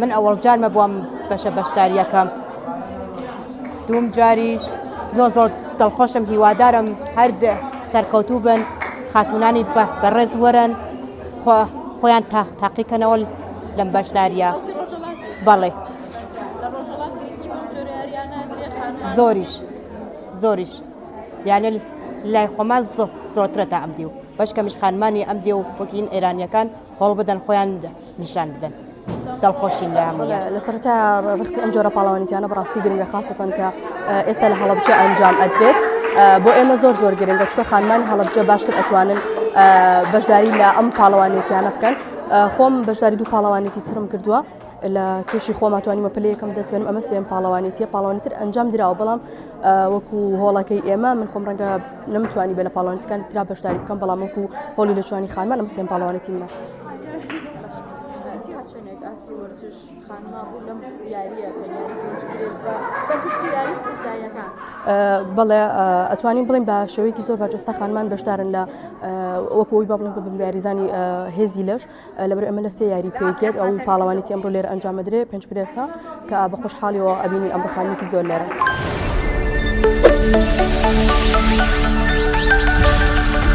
من ئەوەڵ جارمە بۆم بەشە بەشداریەکەم دووم جاریش زۆر زۆر دڵخۆشم هیوادارم هەر سەرکەوتوو بن خاتونانی بەڕێز وەرن خۆیان تا تاقیکەنەوە لەم بەشداریە بەڵێ زۆریش زۆریش یانە لای خۆمان زۆرترە تا ئەم دیو بەش کەمیش خانمانی ئەم دیو وەکین ئێرانیەکان هەوڵ بدەن خۆیان نیشان بدەن دڵخۆشین لە هەموویان. لە سەرەتا ڕخسی ئەم جۆرە پاڵەوانێتیانە بەڕاستی گرنگە خاسەتەن کە ئێستا لە هەڵەبجە ئەنجام ئەدرێت بۆ ئێمە زۆر زۆر گرنگە چکە خانمانی هەڵەبجە باشتر ئەتوانن بەشداری لە ئەم پاڵەوانێتیانە بکەن خۆم بەشداری دوو پاڵەوانێتی ترم کردووە لە کێشی خۆما توانیمە پلەی یەکەم دەست بێنم ئەمە سێم پاڵەوانێتیە پاڵەوانی تر ئەنجام دراوە بەڵام وەکو هۆڵەکەی ئێمە من خۆم ڕەنگە نەمتوانی بە لە پاڵەوانەکانی ترا بەشداری بکەم بەڵام وەکو هۆڵی لە جوانی خانمان ئەمە سێم پاڵەوانێتی منە. بەڵێ ئەتوانین بڵێن بە شێوەیەکی زۆر بەرجەستە خانمان بەشدارن لە وەکو ئەوی با بڵێن بە یاریزانی هێزی لەش لەبەر ئەمە لە سێ یاری پێکێت ئەو پاڵەوانێتی ئەمڕۆ لێرە ئەنجامەدرێ پێنج پرێسە کە بە خۆشحاڵیەوە ئەبینین ئەمڕۆ خانمێکی زۆر لێرە.